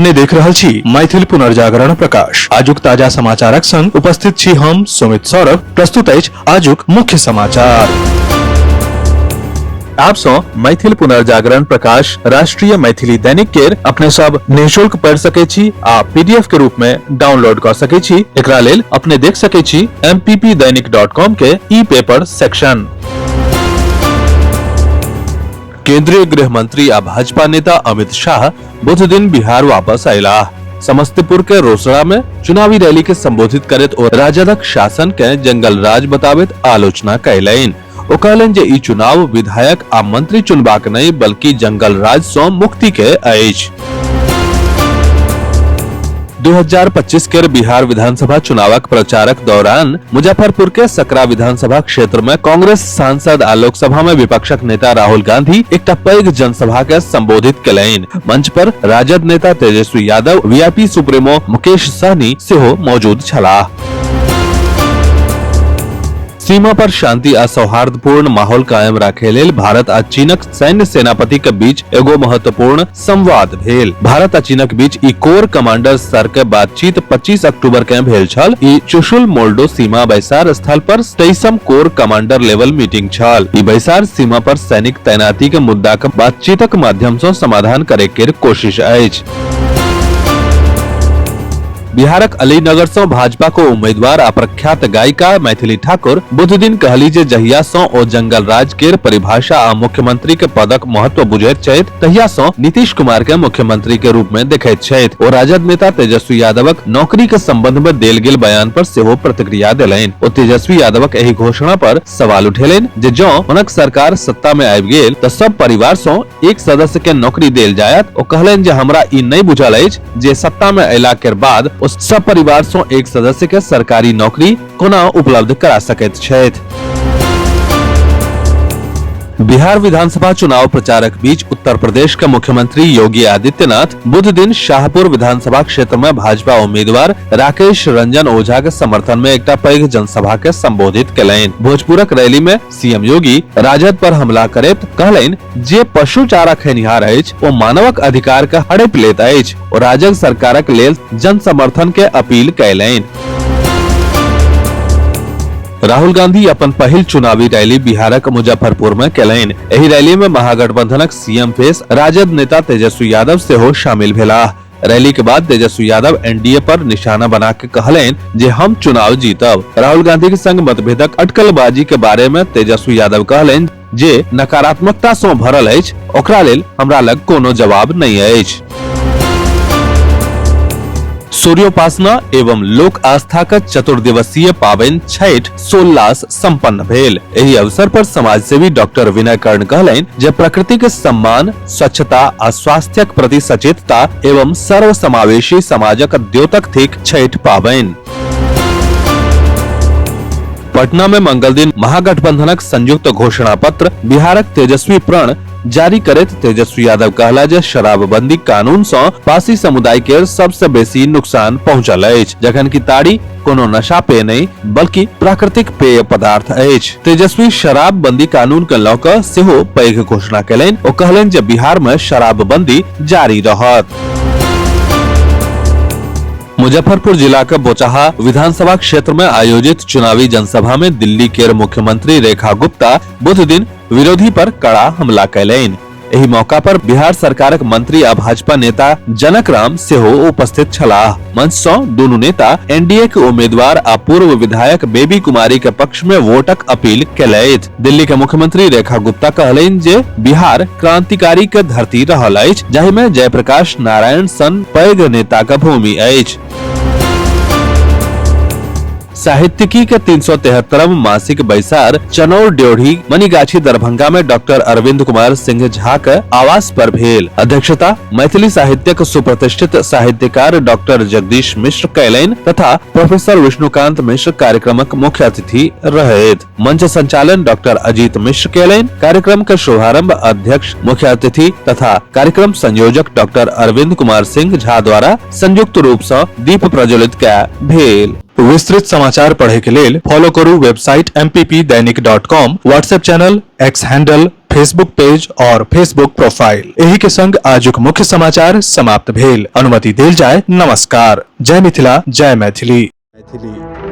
अपने देख रहल छी मैथिल पुनर्जागरण प्रकाश। आजुक ताजा समाचारक संग उपस्थित छी हम सुमित सौरभ। प्रस्तुत अछि आजुक मुख्य समाचार। आप सौ मैथिल पुनर्जागरण प्रकाश राष्ट्रीय मैथिली दैनिक केर अपने सब निःशुल्क पढ़ सके छी आ पीडीएफ के रूप में डाउनलोड कर सके छी। एकरा लेल अपने देख सके छी mppdainik.com के ई पेपर सेक्शन। केंद्रीय गृह मंत्री आ भाजपा नेता अमित शाह बुध दिन बिहार वापस अयलाह। समस्तीपुर के रोसड़ा में चुनावी रैली के संबोधित करैत ओ राजदक शासन के जंगल राज बताबैत आलोचना कयलनि। ओ कहलनि जे ई चुनाव विधायक आ मंत्री चुनबाक नहि बल्कि जंगल राज सँ मुक्ति के अछि। 2025 के बिहार विधानसभा चुनावक प्रचारक दौरान मुजफ्फरपुर के सकरा विधानसभा क्षेत्र में कांग्रेस सांसद आ लोकसभा में विपक्षक नेता राहुल गांधी एकटा पैघ जनसभा के संबोधित केलनि। मंच पर राजद नेता तेजस्वी यादव, वीआईपी सुप्रीमो मुकेश सहनी सेहो मौजूद छलाह। सीमा पर शांति आ सौहार्दपूर्ण माहौल कायम राखे लेल भारत आ चीनक सैन्य सेनापति के बीच एगो महत्वपूर्ण संवाद भेल। भारत आ चीनक बीच ई कोर कमांडर स्तर के बातचीत 25 अक्टूबर के भेल छल। ई चुशुल मोल्डो सीमा बैसार स्थल पर 23म कोर कमांडर लेवल मीटिंग छल। ई बैसार सीमा पर सैनिक तैनाती के मुद्दा के बातचीतक माध्यम सँ समाधान करे के कोशिश अछि। बिहारक अलीनगर सँ भाजपा को उम्मीदवार आ प्रख्यात गायिका मैथिली ठाकुर बुध दिन कहली जे जहिया सँ ओ जंगल राज केर परिभाषा आ मुख्यमंत्री के पदक महत्व बुझैत छथि तहिया सँ नीतीश कुमार के मुख्यमंत्री के रूप में देखैत छथि। ओ राजद नेता तेजस्वी यादवक नौकरी के संबंध में देल गेल बयान पर सेहो प्रतिक्रिया देलनि। ओ तेजस्वी यादवक एहि घोषणा पर सवाल उठेलनि जे जँ हुनक सरकार सत्ता में आबि गेल तऽ सब परिवार सँ एक सदस्य के नौकरी देल जायत। ओ कहलनि जे हमरा ई नहि बुझल अछि जे सत्ता में अयला के बाद ओ सब परिवार सँ एक सदस्य के सरकारी नौकरी कोना उपलब्ध करा सकैत छथि। बिहार विधानसभा चुनाव प्रचारक बीच उत्तर प्रदेश के मुख्यमंत्री योगी आदित्यनाथ बुध दिन शाहपुर विधानसभा क्षेत्र में भाजपा उम्मीदवार राकेश रंजन ओझा के समर्थन में एकटा पैघ जनसभा के संबोधित केलनि। भोजपुरक रैली में सीएम योगी राजद पर हमला करैत कहलनि जे पशु चारा खेनिहार अछि ओ मानवक अधिकार के हड़पि लेत अछि। ओ राजग सरकारक लेल जन समर्थन के अपील कयलनि। राहुल गांधी अपन पहिल चुनावी रैली बिहारक मुजफ्फरपुर में केलनि। एहि रैली में महागठबंधनक सीएम फेस राजद नेता तेजस्वी यादव सेहो शामिल भेलाह। रैली के बाद तेजस्वी यादव एनडीए पर निशाना बना के कहलनि जे हम चुनाव जीतब। राहुल गांधी के संग मतभेदक अटकलबाजी के बारे में तेजस्वी यादव कहलनि जे नकारात्मकता सँ भरल अछि, ओकरा लेल हमरा लग कोनो जवाब नहि अछि। सूर्योपासना एवं लोक आस्था का चतुर्दिवसीय पाबनि छठि सोल्लास संपन्न भेल। एहि अवसर पर समाजसेवी डॉक्टर विनय कर्ण कहलनि जे प्रकृति के सम्मान, स्वच्छता आ स्वास्थ्यक प्रति सचेतता एवं सर्वसमावेशी समाजक द्योतक थिक छठि पाबनि। पटना में मंगल दिन महागठबंधनक संयुक्त घोषणा पत्र बिहारक तेजस्वी प्रण जारी करैत तेजस्वी यादव कहला जे शराबबंदी कानून सँ पासी समुदाय के सबसे बेसी नुकसान पहुंचल अछि, जखन कि ताड़ी कोनो नशा पेय नहि बल्कि प्राकृतिक पेय पदार्थ अछि। तेजस्वी शराबबंदी कानून के लऽ कऽ सेहो पैघ घोषणा केलनि। ओ कहलनि जे बिहार में शराबबंदी जारी रहत। मुजफ्फरपुर जिला के बोचाहा विधानसभा क्षेत्र में आयोजित चुनावी जनसभा में दिल्ली के मुख्यमंत्री रेखा गुप्ता बुध दिन विरोधी पर कड़ा हमला कयलनि। एहि मौका पर बिहार सरकारक मंत्री आ भाजपा नेता जनक राम सेहो उपस्थित छलाह। मंच सँ दुनू नेता एनडीए के उम्मीदवार आ पूर्व विधायक बेबी कुमारी के पक्ष में वोटक अपील केलथि। दिल्ली के मुख्यमंत्री रेखा गुप्ता कहलनि जे बिहार क्रांतिकारी के धरती रहल अछि, जाहि में जयप्रकाश नारायण सन पैघ नेता के भूमि अछि। साहित्यिकी के 373 मासिक बैसार चनौर ड्योढ़ी मनीगाछी दरभंगा में डॉक्टर अरविंद कुमार सिंह झा के आवास पर भेल। अध्यक्षता मैथिली साहित्यक सुप्रतिष्ठित साहित्यकार डॉक्टर जगदीश मिश्र कयलनि तथा प्रोफेसर विष्णुकांत मिश्र कार्यक्रमक मुख्य अतिथि रहथि। मंच संचालन डॉक्टर अजीत मिश्र कयलनि। कार्यक्रम के शुभारंभ अध्यक्ष, मुख्य अतिथि तथा कार्यक्रम संयोजक डॉक्टर अरविंद कुमार सिंह झा द्वारा संयुक्त रूप सँ दीप प्रज्वलित कय भेल। विस्तृत समाचार पढ़े के लेल फॉलो करू website mppdainik.com, WhatsApp channel, X handle Facebook page और फेसबुक प्रोफाइल। एही के संग आजुक मुख्य समाचार समाप्त भेल। अनुमति देल जाय। नमस्कार। जय मिथिला, जय मैथिली। मैथिली।